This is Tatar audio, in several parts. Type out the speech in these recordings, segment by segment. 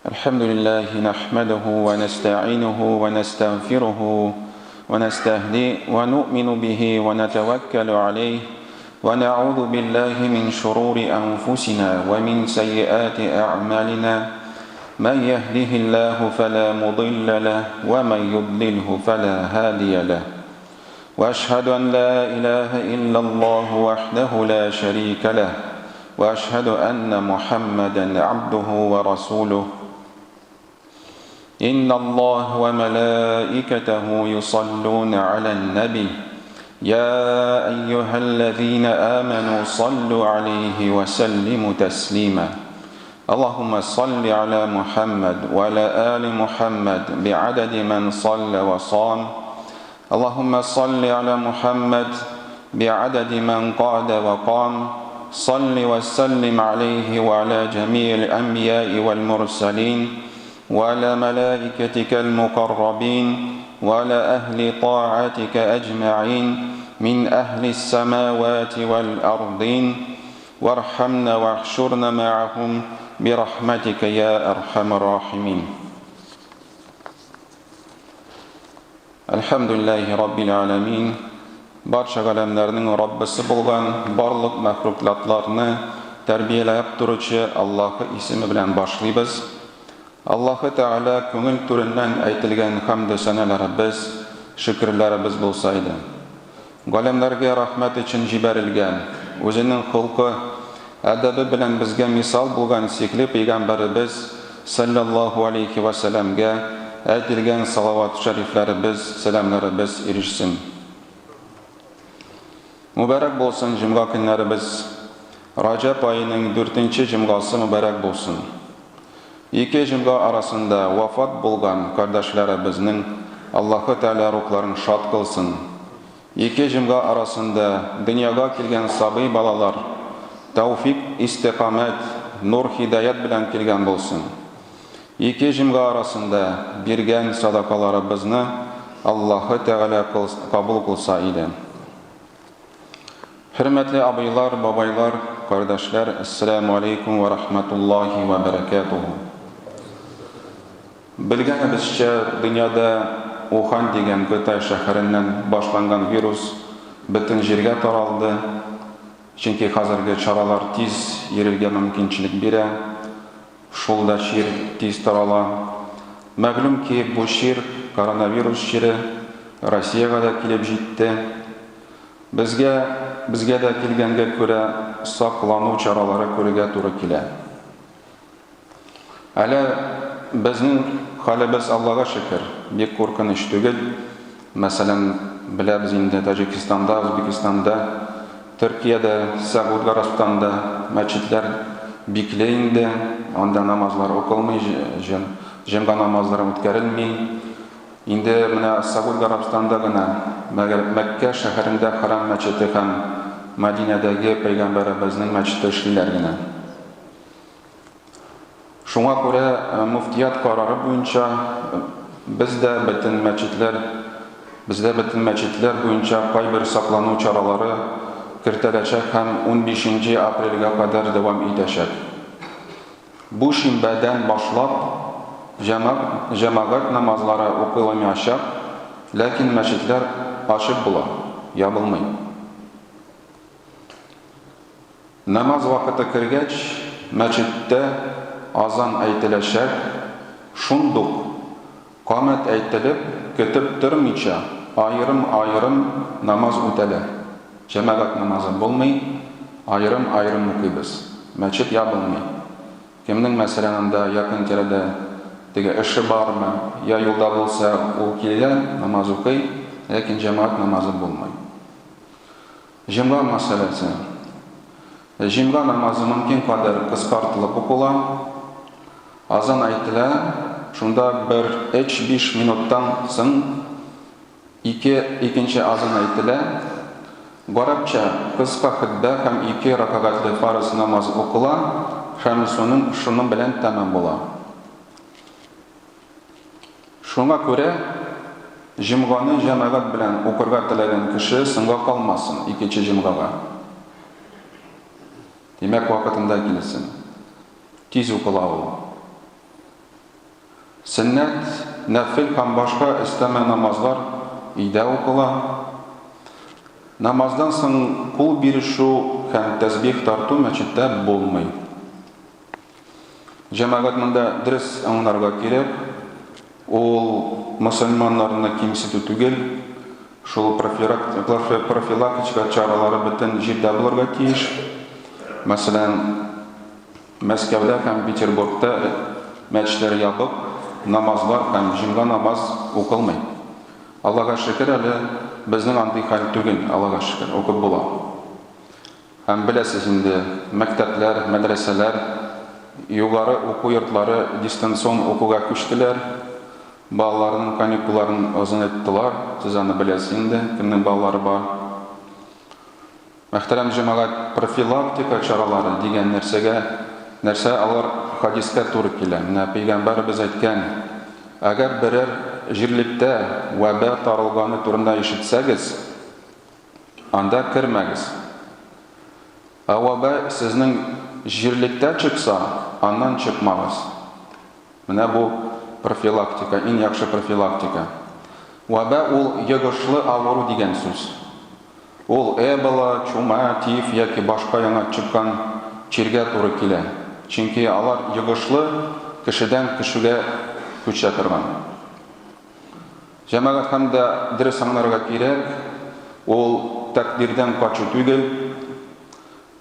الحمد لله نحمده ونستعينه ونستغفره ونستهديه ونؤمن به ونتوكل عليه ونعوذ بالله من شرور أنفسنا ومن سيئات أعمالنا من يهده الله فلا مضل له ومن يضلله فلا هادي له وأشهد أن لا إله إلا الله وحده لا شريك له وأشهد أن محمدا عبده ورسوله إن الله وملائكته يصلون على النبي يا أيها الذين آمنوا صلوا عليه وسلموا تسليما اللهم صل على محمد وعلى آل محمد بعدد من صلى وصام اللهم صل على محمد بعدد من قعد وقام صل وسلم عليه وعلى جميع الأنبياء والمرسلين وعلى ملائكتك المقربين وعلى أهل طاعتك أجمعين من أهل السماوات والأرضين وارحمنا واحشرنا معهم برحمتك يا أرحم الراحمين Әлхәмдүлилләһи Раббил Галәмин, барча галәмнәрнең Раббысы булган, барлык мәхлуклатларны тәрбияләп торучы Аллаһы исеме белән башлыйбыз. Аллаһы Тәгалә күңел түреннән әйтелгән хәмде-сәналәребез, шөкерләребез булса иде. Галәмнәргә рәхмәт өчен җибәрелгән, үзенең холкы, әдәбе белән безгә мисал булган сөекле пәйгамбәребез салләллаһу алейһи вә сәләмгә әйтелгән салават шәрифләребез, сәламнәребез ирешсен. Мөбарәк булсын җомга көннәребез. Раҗәб аеның дүртенче җомгасы мөбарәк булсын. Ике җомга арасында вафат булган кардәшләребезнең Аллаһы Тәгалә рухларын шат кылсын. Ике җомга арасында дөньяга килгән сабый балалар тәүфик, истикамәт, нур-һидаять белән килгән булсын. Ике җомга арасында биргән садакаларыбызны Аллаһы Тәгалә кабул кылса иде. Хөрмәтле абыйлар, бабайлар, кардәшләр, әссәламү алейкум вә рахматуллаһи вә бәрәкәтүһү. Белгәнебезчә, дөньяда Ухань дигән Кытай шәһәреннән башланган вирус бөтен җиргә таралды. Чөнки хәзерге чаралар тиз йөрергә мөмкинчелек бирә. Шул да чир тиз тарала. Мәгълүм ки, бу чир, коронавирус чире, Россиягә дә килеп җитте. Безгә, безгә дә килгәнгә күрә, сак-лану чаралары күрергә туры килә. Әле безнең хәлебез, Аллага шөкер, бик куркыныч түгел. Мәсәлән, беләбез инде, Таҗикстанда, Үзбекстанда Төркиядә, Сәгуд Гарәбстанда мәчетләр бикле инде, анда намазлар укылмый, җомга намазлары үткәрелми. Инде менә Сәгуд Гарәбстанда гына, мәгәр Мәккә шәһәрендә Хәрам мәчете һәм Мәдинәдәге пәйгамбәребезнең мәчете эшлиләр генә. Шуңа күрә мөфтият карары буенча без дә бөтен мәчетләр бездә бөтен мәчетләр буенча кайбер саклану чаралары кертеләчәк һәм унбишенче апрельгә кадәр дәвам итәчәк. Бу шимбәдән башлап җәмәгать намазлары укыламячак, ләкин мәчетләр ачык була, ябылмый. Намаз вакыты кергәч, мәчеттә азан әйтеләчәк, шундук, камәт әйтелеп, көтеп тормыйча, аерым-аерым намаз үтәлә. Җәмәгать намазы булмый, аерым-аерым укыйбыз. Мәчет ябылмый. Кемнең, мәсәлән, анда якын-тирәдә теге эше бармы, я юлда булса, ул килә, намаз укый, ләкин җәмәгать намазы булмый. Җомга мәсьәләсе. Җомга намазы мөмкин кадәр кыскартылып укыла. Азан әйтелә, шунда бер өч-биш минуттан соң ике икенче азан әйтелә. Гарәпчә кыска хөтбә һәм ике рәкәгатьле фарыз намаз укыла һәм шуның шуның белән тәмам була. Шуңа күрә җомганы җәмәгать белән укырга теләгән кеше соңга калмасын икенче җомгага. Димәк, вакытында килсен. Тиз укыла ул. Сөннәт, нәфел һәм башка өстәмә намазлар өйдә укыла. Намаздан соң кул бирешү һәм тәсбих тарту мәчеттә булмый. Җәмәгать монда дөрес аңларга кирәк, ул мөселманнарны кимсетү түгел, шул профилактика чаралары бөтен җирдә булырга тиеш. Мәсәлән, Мәскәүдә һәм Петербургта мәчетләр ябык, намазлар һәм җомга намаз укылмый. Аллага шөкер әле безнең андый хәл түгел, Аллага шөкер, укып була. Һәм беләсез инде, мәктәпләр, мәдрәсәләр, югары уку йортлары дистанцион укуга күчтеләр, балаларның каникулларын озынайттылар, сез аны беләсез инде, кемнең балалары бар. Мөхтәрәм җәмәгать, профилактика чаралары дигән нәрсәгә, нәрсә алар хадискә туры килә. Менә пәйгамбәребез әйткән, Әгәр берәр җирлектә вәба таралганы турында ишетсәгез, анда кермәгез. Ә вәба сезнең җирлектә чыкса, аннан чыкмагыз. Менә бу профилактика, иң яхшы профилактика. Вәба ул йогышлы авыру дигән сүз. Ул Эбола, чума, тиф яки башка яңа чыккан чиргә туры килә, чөнки алар йогышлы, кешедән кешегә күчә торган. Җәмәгать һәм дә дөрес аңларга кирәк, ул тәкъдирдән качу түгел.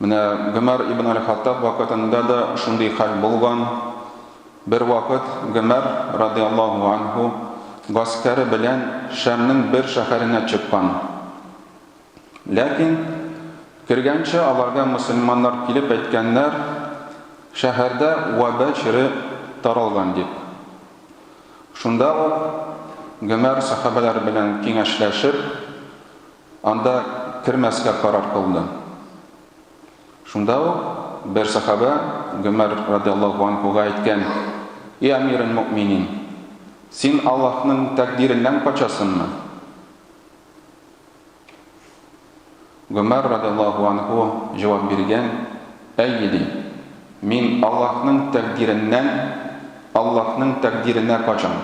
Менә Гомәр ибн әл-Хаттаб вакытында да шундый хәл булган. Бервакыт Гомәр, радыяллаһу анһу, гаскәре белән Шәмнең бер шәһәренә чыккан. Ләкин кергәнче аларга мөселманнар килеп әйткәннәр, шәһәрдә вәба чире таралган дип. Шунда ук Гомәр сәхабәләр белән киңәшләшеп, анда кермәскә карар кылды. Шунда ук бер сәхабә Гомәр радиаллаһу анһуга әйткән, И әмирел-мөэминин, син Аллаһның тәкъдиреннән качасыңмы? Гомәр радиаллаһу анһу җавап биргән, Әйе, ди, мин Аллаһның тәкъдиреннән Аллаһның тәкъдиренә качам.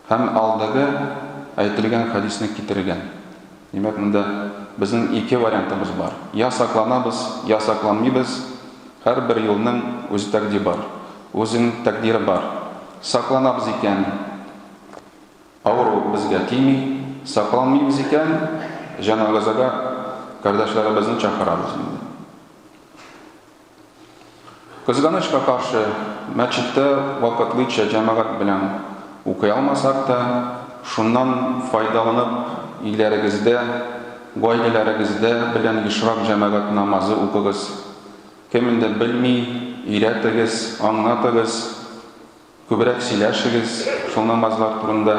Һәм алдагы әйтелгән хәдисне китергән. Димәк, монда безнең ике вариантыбыз бар. Я сакланабыз, я сакланмыйбыз. Һәрбер юлның үз тәкъди бар. Үзенең тәкъдире бар. Сакланабыз икән, авыру безгә тими. Сакланмыйбыз икән, җанагазага кардәшләребезне чакырабыз инде. Кызганычка каршы, мәчеттә вакытлыча җәмәгать белән укый алмасак та, шуннан файдаланып, өйләрегездә, гаиләләрегездә белән ешрак җәмәгать намазы укыгыз. Кем инде белми, өйрәтегез, аңлатыгыз, күбрәк сөйләшегез шул намазлар турында.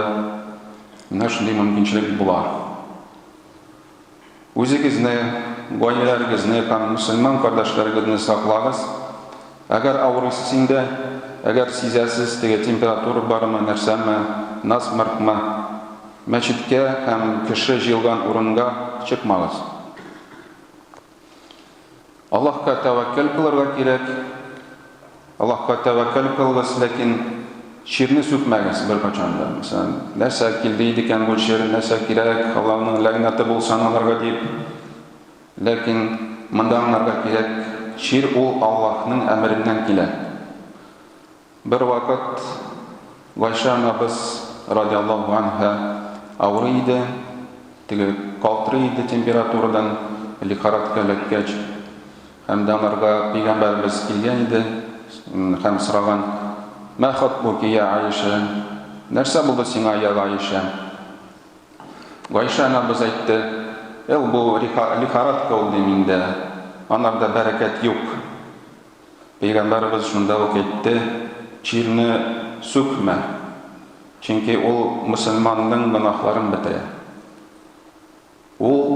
Менә шундый мөмкинчелек була. Үзегезне, гаиләләрегезне һәм мөселман кардәшләрегезне саклагыз. Әгәр авырыйсыз инде, әгәр сизәсез, теге температура бармы, нәрсәме, насморкмы, мәчеткә һәм кеше җыелган урынга чыкмагыз. Аллаһка тәвәккәл кылырга кирәк. Аллаһка тәвәккәл кылыгыз, ләкин чирне сүкмәгез беркайчан да. Мәсәлән, нәрсә килде иде икән бу чир, нәрсә кирәк, Аллаһның ләгънәте булсын аларга дип. Ләкин монда аңларга кирәк, чир ул Аллаһның әмереннән килә. Бервакыт Гайшә анабыз, радиаллаһу анһа, авырый иде, теге калтырый иде температурадан, лихорадка эләккәч. Һәм дә аңарга пәйгамбәребез килгән иде һәм сораган, Мә хатбуки, я Аиша? Нәрсә булды сиңа, я Гаишә? Гайшә анабыз әйтте, Эл, бу лихорадка ул, ди, миндә, анарда бәрәкәт юк. Пәйгамбәребез шунда ук әйтте, Чирне сүкмә, чөнки ул мөселманның гөнаһларын бетерә. Ул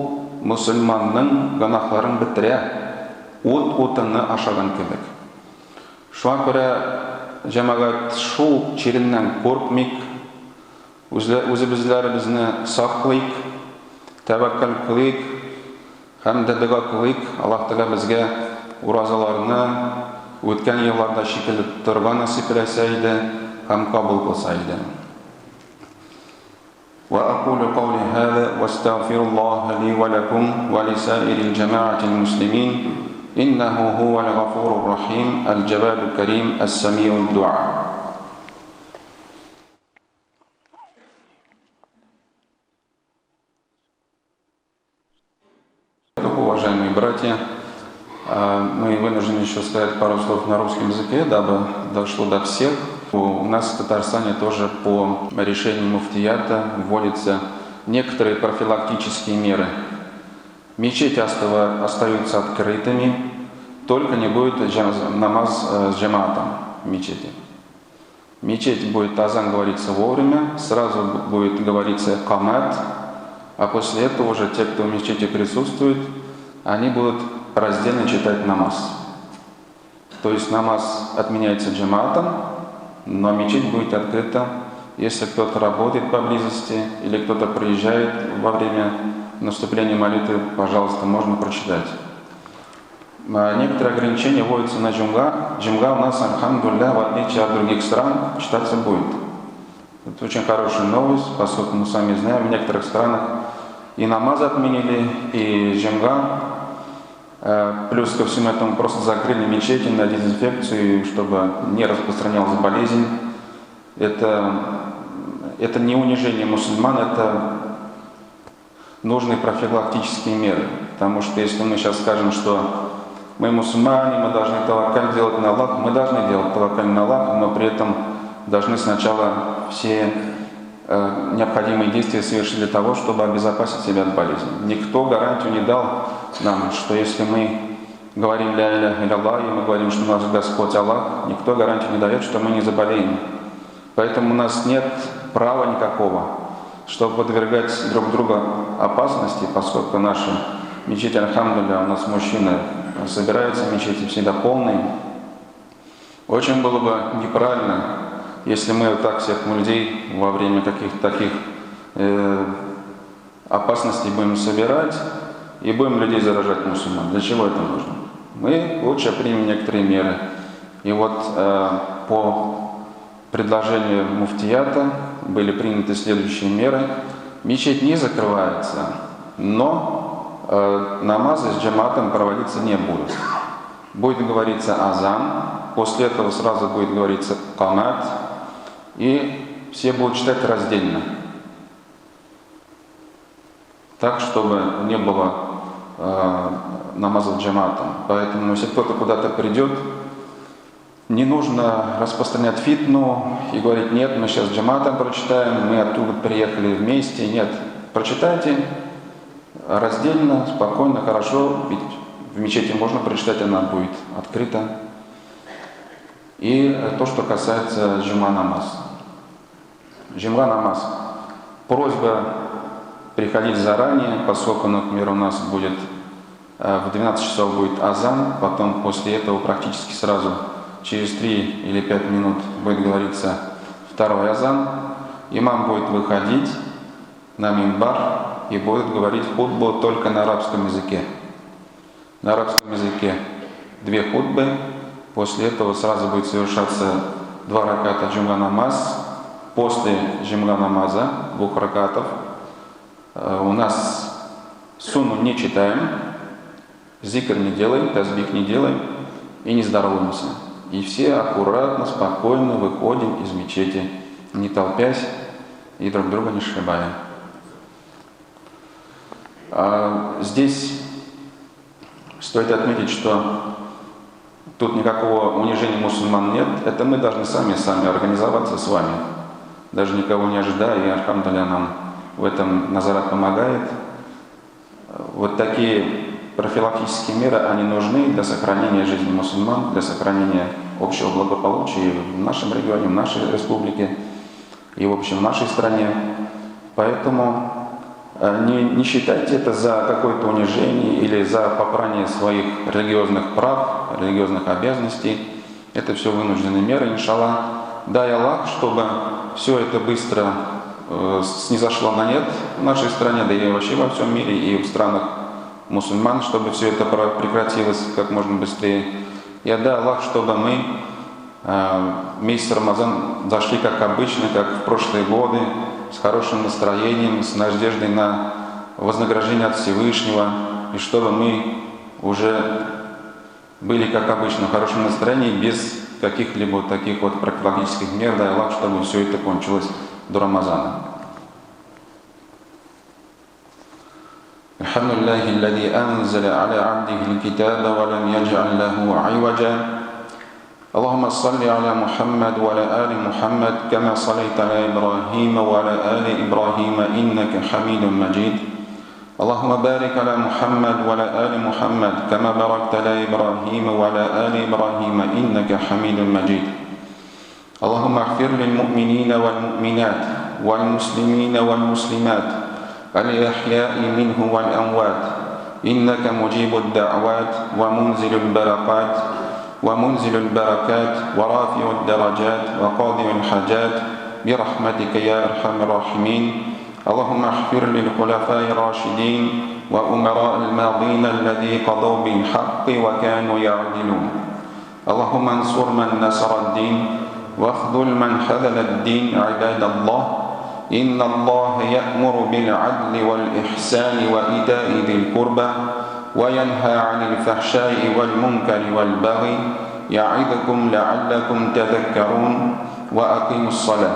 мөселманның гөнаһларын бетерә, ут утынны ашаган кебек. Шуңа күрә, җәмәгать, шул чиреннән куркмыйк, үзебезләребезне саклыйк, тәвәккәл кылыйк, Һәм дә дога кылыйк, Аллаһ Тәгалә безгә уразаларны, үткән елларда шикелле тотарга насыйп иләсә иде һәм кабул кылса иде. وأقول قولي هذا واستغفر الله لي ولكم ولسائر الجماعة المسلمين إنه هو الغفور الرحيم الجواد الكريم السميع الدعاء. Уважаемые братья, мы вынуждены еще сказать пару слов на русском языке, дабы дошло до всех. У нас в Татарстане тоже по решению муфтията вводятся некоторые профилактические меры. Мечети остаются открытыми, только не будет намаз с джамаатом в мечети. Мечеть будет азан говориться вовремя, сразу будет говориться камат, а после этого уже те, кто в мечети присутствует, они будут раздельно читать намаз. То есть намаз отменяется джамаатом, но мечеть будет открыта, если кто-то работает поблизости или кто-то приезжает во время наступления молитвы, пожалуйста, можно прочитать. Некоторые ограничения вводятся на джумга. Джумга у нас, альхамдулилля, в отличие от других стран, читаться будет. Это очень хорошая новость, поскольку мы сами знаем, в некоторых странах и намаз отменили, и джумга. Плюс ко всему этому просто закрыли мечети на дезинфекцию, чтобы не распространялась болезнь. Это не унижение мусульман, это нужные профилактические меры. Потому что если мы сейчас скажем, что мы мусульмане, мы должны таваккаль делать на Аллах, мы должны делать таваккаль на Аллаха, но при этом должны сначала все необходимые действия совершить для того, чтобы обезопасить себя от болезни. Никто гарантию не дал нам, что если мы говорим «Ля иляха илля Аллах», и мы говорим, что наш Господь Аллах, никто гарантию не дает, что мы не заболеем. Поэтому у нас нет права никакого, чтобы подвергать друг друга опасности, поскольку наша мечеть, альхамдулилля, у нас мужчины собираются в мечети всегда полные. Очень было бы неправильно, если мы вот так всех людей во время каких-то таких опасностей будем собирать и будем людей заражать мусульман. Для чего это нужно? Мы лучше примем некоторые меры. И вот по предложению муфтията были приняты следующие меры. Мечеть не закрывается, но намазы с джаматом проводиться не будут. Будет говориться азан, после этого сразу будет говориться камат, и все будут читать раздельно. Так, чтобы не было намазов джаматом. Поэтому, если кто-то куда-то придет, не нужно распространять фитну и говорить: нет, мы сейчас джаматом прочитаем, мы оттуда приехали вместе. Нет, прочитайте раздельно, спокойно, хорошо, ведь в мечети можно прочитать, она будет открыта. И то, что касается джума намаз. Джума намаз. Просьба приходить заранее, поскольку, например, у нас будет в 12 часов будет азан, потом после этого практически сразу через 3 или 5 минут будет говориться второй азан. Имам будет выходить на мимбар и будет говорить хутбу только на арабском языке. На арабском языке 2 хутбы. После этого сразу будет совершаться 2 раката джумга намаз. После джумга намаза 2 ракатов у нас сунну не читаем, зикр не делаем, тазбих не делаем и не здороваемся. И все аккуратно, спокойно выходим из мечети, не толпясь и друг друга не сшибая. Здесь стоит отметить, что тут никакого унижения мусульман нет. Это мы должны сами организоваться с вами, даже никого не ожидая, и альхамдулилля нам в этом Назарат помогает. Вот такие профилактические меры, они нужны для сохранения жизни мусульман, для сохранения общего благополучия в нашем регионе, в нашей республике и, в общем, в нашей стране. Поэтому не считайте это за какое-то унижение или за попрание своих религиозных прав, религиозных обязанностей. Это все вынужденные меры, иншаллах. Дай Аллах, чтобы все это быстро снизошло на нет в нашей стране, да и вообще во всем мире, и в странах мусульман, чтобы все это прекратилось как можно быстрее. Я дай Аллах, чтобы мы месяц Рамазан зашли как обычно, как в прошлые годы, с хорошим настроением, с надеждой на вознаграждение от Всевышнего, и чтобы мы уже были, как обычно, в хорошем настроении, без каких-либо вот таких вот профилактических мер, дай Аллах, чтобы все это кончилось до Рамазана. الحمد لله الذي أنزل على عبده الكتاب ولم يجعل له عوجا. اللهم صل على محمد وعلى آل محمد كما صليت على إبراهيم وعلى آل إبراهيم إنك حميد مجيد. اللهم بارك على محمد وعلى آل محمد كما باركت على إبراهيم وعلى آل إبراهيم إنك حميد مجيد. اللهم اغفر للمؤمنين والمؤمنات والمسلمين والمسلمات الأحياء منه والأموات إنك مجيب الدعوات ومنزل البركات ومنزل البركات ورافع الدرجات وقاضي الحاجات برحمتك يا أرحم الراحمين. اللهم اغفر للخلفاء الراشدين وأمراء الماضين الذي قضوا بالحق وكانوا يعدلون. اللهم انصر من نصر الدين واخذل من خذل الدين. عباد الله، إن الله يأمر بالعدل والإحسان وإيتاء ذي القربى وينهى عن الفحشاء والمنكر والبغي يعظكم لعلكم تذكرون. وأقيموا الصلاة.